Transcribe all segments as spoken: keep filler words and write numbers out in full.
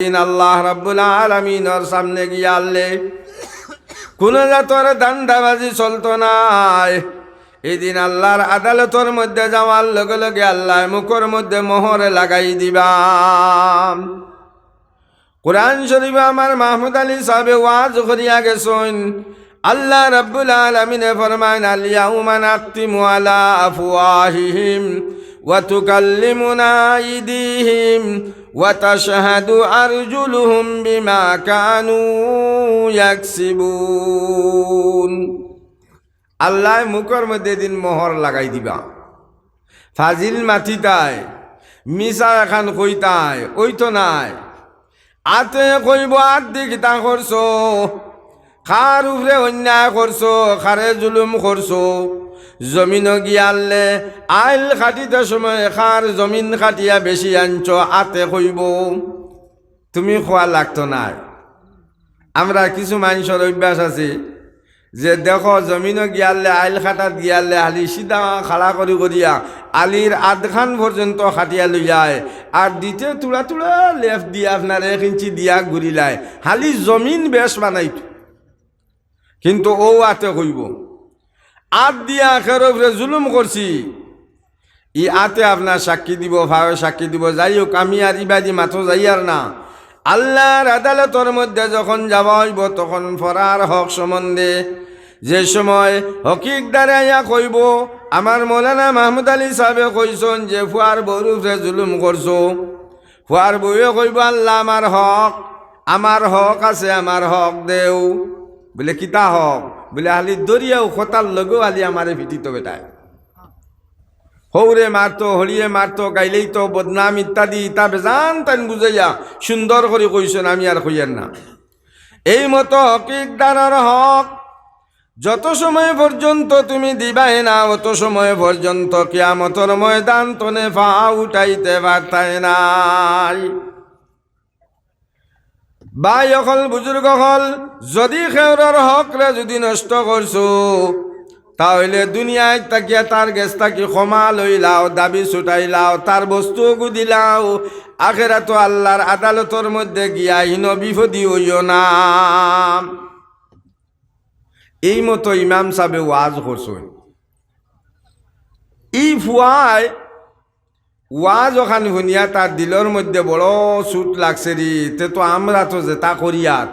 দিন আল্লাহ রাব্বুল আলামিনর সামনে গিয়ালে কুনু জাতর ধান্দাবাজি চলতো নায়। ই দিন আল্লাহর আদালতর মধ্যে যাওয়ার লগে লগে আল্লায় মুখর মধ্যে মোহর লাগাই দিবা। কোরআন শরীফো আমার মাহমুদ আলী সাহেবে ওয়াজ করিয়া গেছইন, আল্লাহ রাব্বুল আলামিনে ফরমাইন, "আল ইয়াউমা নাখতিমু আলা আফওয়াহিহিম ওয়া তুকাল্লিমুনা আইদিহিম ওয়া তাশহাদু আরজুলুহুম বিমা কানু ইয়াকসিবুন।" আল্লায় মুখর মধ্যে দিন মোহর লাগাই দিবা। ফাজিল মাতিতায়, মিছা এখান কইতায়, অইতো নায়। আতে কইবো, আত দি কিতা করছো? কার উপরে অন্যায় করছো? কারে জুলুম করছো? জমিনো গিয়ালে আইল কাটিতে সময় কার জমিন কাটিয়া বেশি আনছো? আতে কইবো। তুমি কওয়া লাগতো নায়। আমরা কিছু মানষর অভ্যাস আছে যে দেখো, জমিনো গিয়ালে, আইল কাটাত গিয়ালে, খালি সিধা খাড়া করি করিয়া আলির আধখান পর্যন্ত কাটিয়া লইয়ায়, আর দিতে তুড়া তুড়া লেফ দিয়া আপনার এক ইঞ্চি দিয়া ঘুরিলায়, খালি জমিন বেশ বানাইতো। কিন্তু অউ আতে কইবো, আত দিয়া খের উপরে জুলুম করছি, ই আতে আপনার সাক্ষী দিবো, ফাওয়ে সাক্ষী দিবো। যাই হোক, আমি আর ইবাদি মাতো যাইয়ার না। আল্লাহর আদালতর মধ্যে যখন যাওয়া অইবো, তখন ফরার হক সম্বন্ধে যে সময় হকিকদারে আইয়া কইবো, আমার মৌলানা মাহমুদ আলী সাহেবে কইছইন যে ফুয়ার বউর উপরে জুলুম করছো, ফুয়ার বউয়ে কইবো, "আল্লাহ, আমার হক, আমার হক আছে, আমার হক দেও।" বুলে, "কিতা হক?" বুলে, "খালি দরিয়াও খতার লগেও খালি আমারে ফিটিতো বেটায়। হউরে মারতো, হড়িয়ে মারতো, গাইলেইতো, বদনাম ইত্যাদি, ইতা বেজান তাইন বুঝাইয়া সুন্দর করি কইছইন, আমি আর কইয়ার না।" এই মতো হকিকদারর হক যত সময় পর্যন্ত তুমি দিবায় না, অত সময় পর্যন্ত কিয়ামতর ময়দান তনে পা উঠাইতে পারতায় নায়। ভাই অকল, বুজুর্গ অকল, যদি কেউরর হকরে যদি নষ্ট করছো, তা অইলে দুনিয়াত থাকিয়া তার গেছ থাকি ক্ষমা লইলাও, দাবি ছুটাইলাও, তার বস্তুগু দিলাও, আখেরাতো আল্লাহর আদালতর মধ্যে গিয়া হিনো বিপদি অইও না। এই মতো ইমাম সাবে ওয়াজ করছইন। ই ফুয়ায় ওয়াজ অখান হুনিয়া তার দিলর মধ্যে বড় চুট লাগছে রে, তে তো আমরা তো যেতা করিয়ার।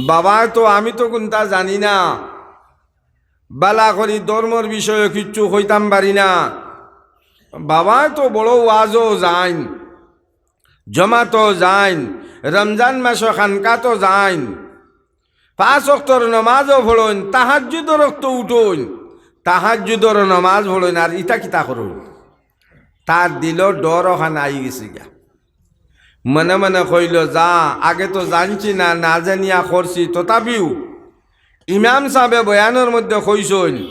বাবায় তো, আমি তো কুন্তা জানি না, বালা করি ধর্মর বিষয়ে কিচ্ছু কইতাম পারি না। বাবায় তো বড় ওয়াজও যাইন, জমাতও যাইন, রমজান মাসো খানকাতো যাইন, পাঁচ ওয়াক্তর নমাজও পড়ইন, তাহাজ্জুদর ওয়াক্তো উঠইন, তাহাজ্জুদর নমাজ পড়ইন, আর ইতা কিতা করইন? তার দিলো ডর অখান আইগেছে গিয়া। মনে মনে কইলো, "যা, আগে তো জানছি না, না জানিয়া করছি।" তথাপিও ইমাম সাবে বয়ানর মধ্যে কইছইন,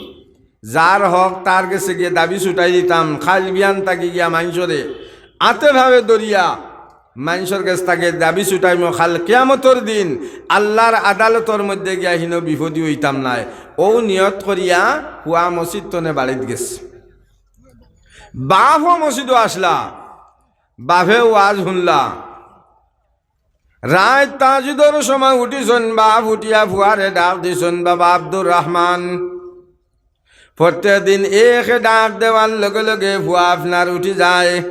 যার হক তার গেছে গিয়া দাবি ছুটাই দিতাম, কাইল বিয়ান থাকি গিয়া মানষরে আতে ভাবে ধরিয়া মানষর গেছ থাকি দাবি ছুটাইমু, কাইল কিয়ামতর দিন আল্লাহর আদালতর মধ্যে গিয়া হিনো বিপদি অইতাম নায়। অউ নিয়ত করিয়া ফুয়া মসজিদ তনে বাড়িত গেছে। বাফও মসজিদো আসলা, বাফে ওয়াজ হুনলা। রাইত তাহাজ্জুদর সময় উঠিছইন বাফ, উঠিয়া ফুয়ারে ডাক দিছইন, "বাবা আব্দুর রহমান।" প্রত্যেক দিন একে ডাক দেওয়ার লগে লগে ফুয়া আপনার উঠি যায়,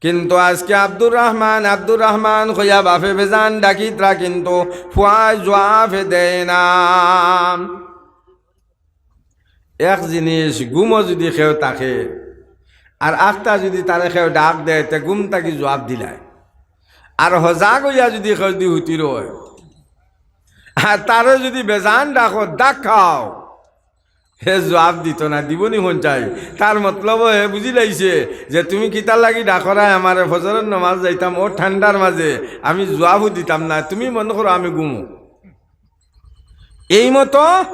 কিন্তু আজকে আব্দুর রহমান, আব্দুর রহমান কইয়া বাফে বেজান ডাকিতরা, কিন্তু ফুয়ায় জুয়াফ দেয় না। এক জিনিস, ঘুমো যুদি কেউ থাকে, আর আখতা যুদি তারে কেউ ডাক দেয়, তে ঘুম থাকি জুয়াফ দিলায়। আর হজাগ অইয়া যুদি কেউ যুদি হুতি রয়, আর তারে যুদি বেজান ডাকো, "ডাক খাও", হে জুয়াফ দিতো না, দিবো নি হন চাই? তার মতলব হে বুঝিলাইছে যে তুমি কিতার লাগি ডাকরায় আমারে, ফজরর নমাজ যাইতাম অউ ঠান্ডার মাঝে, আমি জুয়াফও দিতাম না, তুমি মনো করো আমি ঘুমো। এই মতো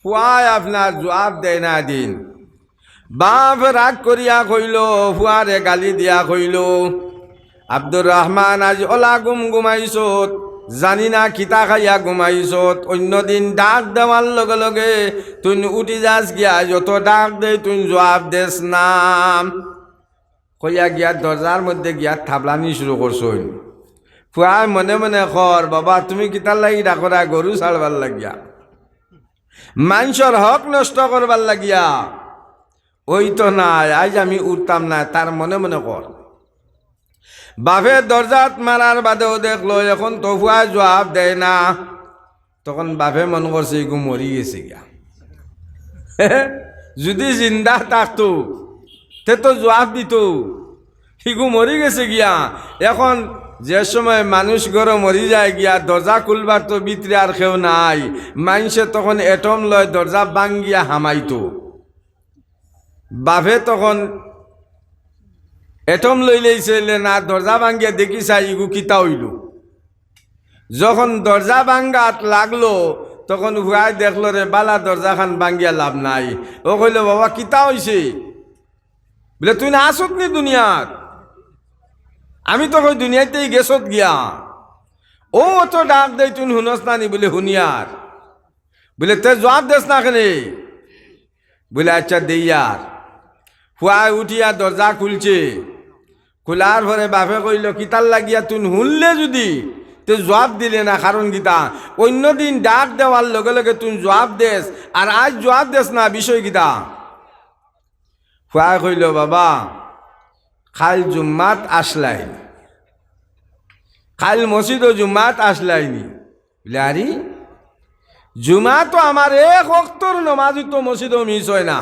ফুয়ায় আপনার জুয়াফ দেয় না দিন। বাফ রাগ করিয়া কইলো, ফুয়ারে গালি দিয়া কইলো, "আব্দুর রহমান, আইজ অলা ঘুম ঘুমাইছত, জানি না কিতা খাইয়া ঘুমাইছত, অইন্য দিন ডাক দেওয়ার লগে লগে তুইন উঠি যাস গিয়া, যত ডাক দেই তুইন জুয়াফ দেস না।" কইয়া গিয়া দরজার মধ্যে গিয়া থাবলানি শুরু করছইন। ফুয়ায় মনে মনে কর, "বাবা, তুমি কিতার লাগি ডাকরায়? গরু ছাড়বার লাগিয়া, মানষর হক নষ্ট করবার লাগিয়া।" "ওই তো নায়, আইজ আমি উঠতাম নায়," তার মনে মনে কর। বাপে দরজাত মারার বাদেও দেখলো, এখন তো ফুয়ায় জুয়াব দেয় না। তখন বাপে মনো করছে, "ইগু মরি গেছে গিয়া।" যুদি জিন্দা থাকতো, তে তো জুয়াব দিতো। "ইগু মরি গেছে গিয়া।" এখন যে সময় মানুষ ঘরো মরি যায় গিয়া, দরজা খুলবার তো ভিতরে আর কেউ নাই, মানষে তখন atom লয়, দরজা ভাঙ্গিয়া হামাইতো। বাপে তখন atom লইলাইছে, না, দরজা ভাঙ্গিয়া দেখি চাই, ইগু কিতা অইলো। যখন দরজা ভাঙ্গাত লাগলো, তখন ফুয়ায় দেখলো, "রে বালা, দরজাখান ভাঙ্গিয়া লাভ নাই।" অউ কইলো, "বাবা, কিতা অইছে?" বুলে, "তুই না আছত নি দুনিয়াত?" "আমি তো কই দুনিয়াত থাকি গেছত গিয়া।" "অউ অত ডাক দেই, তুই হুনস না নি?" বুলে, "হুনিয়ার।" বুলে, "তে জুয়াব দেস না কেনে?" বুলে, "আইচ্ছা, দেইয়ার।" ফুয়ায় উঠিয়া দরজা খুলছে। খুলার পরে বাপে কইলো, "কিতার লাগিয়া তুই হুনলে যুদি, তে জুয়াব দিলে না, কারণ কিতা? অইন্য দিন ডাক দেওয়ার লগে লগে তুই জুয়াব দেস, আর আইজ জুয়াব দেস না, বিষয় কিতা?" ফুয়ায় কইলো, "বাবা, কাইল জুম্মাত আসলায় নি, কাইল মসজিদো জুম্মাত আসলায় নি।" বুলে, "আরে, জুমা তো আমার এক অক্তর নমাজও তো মসজিদো miss অয় না।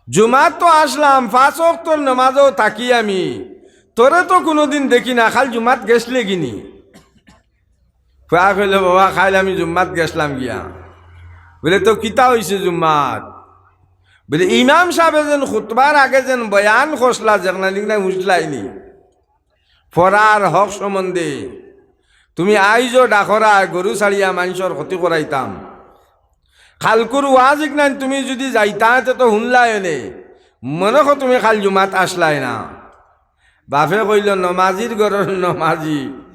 জুমাত তো আসলাম, পাঁচ অক্তর নমাজো থাকি আমি, তোরে তো কুনুদিন দেখি না, কাইল জুমাত গেছলে গিনি?" ফুয়া কইলো, "বাবা, কাইল আমি জুম্মাত গেছলাম গিয়া।" বুলে, "তো কিতা অইছে জুম্মাত?" বুলে, "ইমাম সাবে যেন খুতবার আগে যেন বয়ান করছলা, যেখান নিখান হুনছলায় নি, পরার হক সম্বন্ধে, তুমি আইজও ডাকরায় গরু ছাড়িয়া মানষর ক্ষতি করাইতাম। কাইলকুর ওয়াজ ইখান তুমি যুদি যাইতায়, তে তো হুনলায় অনে। মনো কয় তুমি কাইল জুমাত আসলায় না।" বাপে কইলো, "নমাজির ঘরর নমাজি,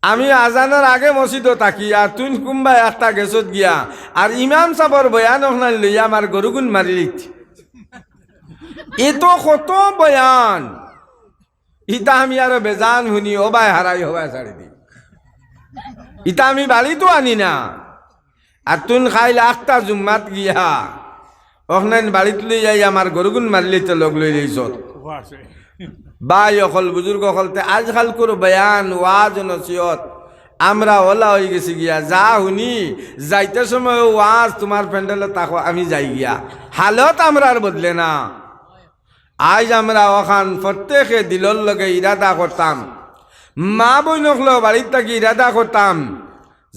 আমি আজানর আগে মসজিদো থাকি, আর তুই কুনবায় একটা গেছত গিয়া, আর ইমাম সাবর বয়ান অখান লইয়া আমার গরুগুন মারিলিতে। এত কত বয়ান, ইতা আমি আরো বেজান হুনি, অবায় হারাই, অবায় ছাড়ি দি। ইতা আমি বাড়িত আনি না। আর তুই কাইল আখতা জুম্মাত গিয়া, অখান বাড়িত লইয়া আমার গরুগুন মারিলিতে লগ লইলাইছত।" ভাই অকল, বুজুর্গ অকল, তে আইজকাইলকুর বয়ান, ওয়াজ, নসিহত, আমরা অলা অইগেছি গিয়া, যা হুনি, যাইতে সময় ওয়াজ, তুমার প্যান্ডেলো থাকো, আমি যাই গিয়া। হালত আমরার বদলে না। আইজ আমরা অখান প্রত্যেকে দিলর লগে ইরাদা করতাম, মা বইন অকলেও বাড়িত থাকি ইরাদা করতাম,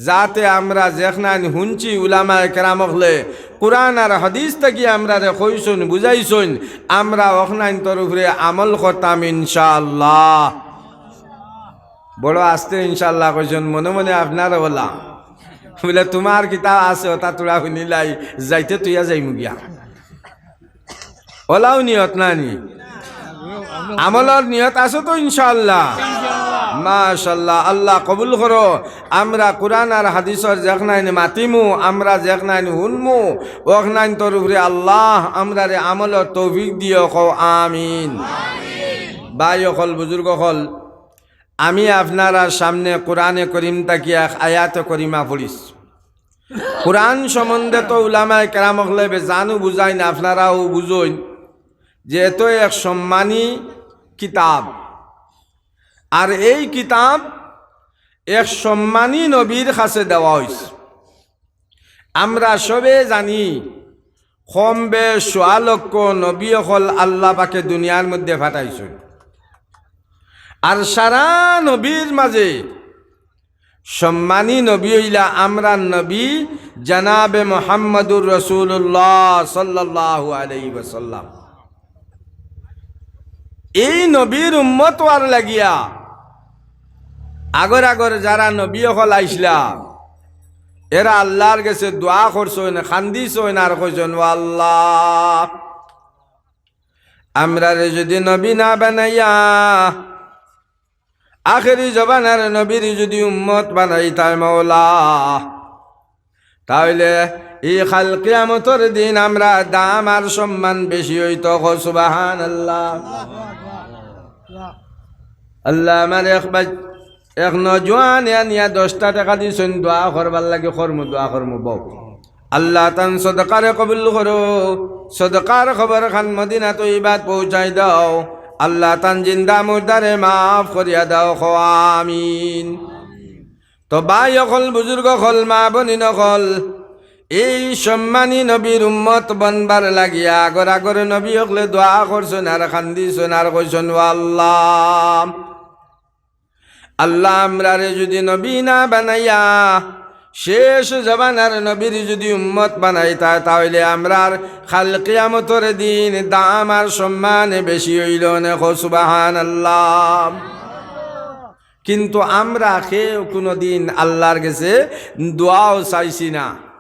যাতে আমরা যেখান হুনছি উলামায়ে কেরাম অকলে কুরআন আর হাদিস থাকি আমরারে কইছইন, বুঝাইছইন, আমরা অখান তরফরে আমল করতাম ইনশাআল্লাহ। বড় আস্তে ইনশাআল্লাহ কইছইন, মনে মনে আপনারা অলা। বুলে, "তুমার কিতা আছে, অতা থুড়া হুনিলাই, যাইতে থইয়া যাইমু গিয়া।" অলাউ নিয়ত নানি? আমলর নিয়ত আছে তো ইনশাআল্লাহ? মাশাআল্লাহ, আল্লাহ কবুল করো। আমরা কুরআন আর হাদিসর যেখান মাতিমু, আমরা যেখান হুনমু, অখান তরফরে আল্লাহ আমরারে আমলর তৌফিক দিও, কও আমিন। ভাই অকল, বুজুর্গ অকল, আমি আপনারার সামনে কুরআনে করিম থাকি এক আয়াতে করিমা পড়িছি। কুরআন সম্বন্ধে তো উলামায়ে কেরাম অকলে বেজানউ বুঝাইন, আপনারাও বুঝইন যে এত এক সম্মানী কিতাব। আর এই কিতাব এক সম্মানী নবীর কাছে দেওয়া অইছে। আমরা সবে জানি, কম বেশ সোয়া লক্ষ নবী অকল আল্লাহ পাকে দুনিয়ার মধ্যে পাঠাইছইন। আর সারা নবীর মাঝে সম্মানী নবী অইলা আমরার নবী জনাবে মুহাম্মাদুর রাসূলুল্লাহ সাল্লাল্লাহু আলাইহি ওয়াসাল্লাম। এই নবীর উম্মত অওয়ার লাগিয়া আগর আগর যারা নবী অকল আইছলা, এরা আল্লাহর গেছে দোয়া করছইন, কান্দিছইন আর কইছইন, "ও আল্লাহ, আমরারে যুদি নবী না বানাইয়া আখেরি জমানার নবীর যুদি উম্মত বানাইতায় মাওলা, তাইলে ই কাল কিয়ামতর দিন আমরার দাম আর সম্মান বেশি অইতো। কও সুবহানাল্লাহ। আল্লায় আমার এক বাই-, এক নওজোয়ানে আনিয়া দশটা টেকা দিছইন দোয়া করবার লাগি, করমু, দোয়া করমু, বউক। আল্লাহ তান সদকারে কবুল করো, সদকার খবরখান মদিনা তৈবাত পৌঁছাই দাও। আল্লাহ তান জিন্দা মুর্দারে মাফ করিয়া দাও, কও আমিন। তো ভাই অকল, বুজুর্গ অকল, মা বইন অকল, এই সম্মানী নবীর উম্মত বনবার লাগিয়া আগর আগর নবী অকলে দোয়া করছইন আর কান্দিছইন আর কইছইন, "ও আল্লাহ, আল্লাহ, আমরারে যুদি নবী না বানাইয়া শেষ জমানার নবীর যুদি উম্মত বানাইতা, তাইলে আমরার কাল কিয়ামতর দিন দাম আর সম্মান বেশি অইলো নে।" কও সুবহানাল্লাহ। কিন্তু আমরা কেউ কুনুদিন আল্লার গেছে দোয়াও চাইছি না।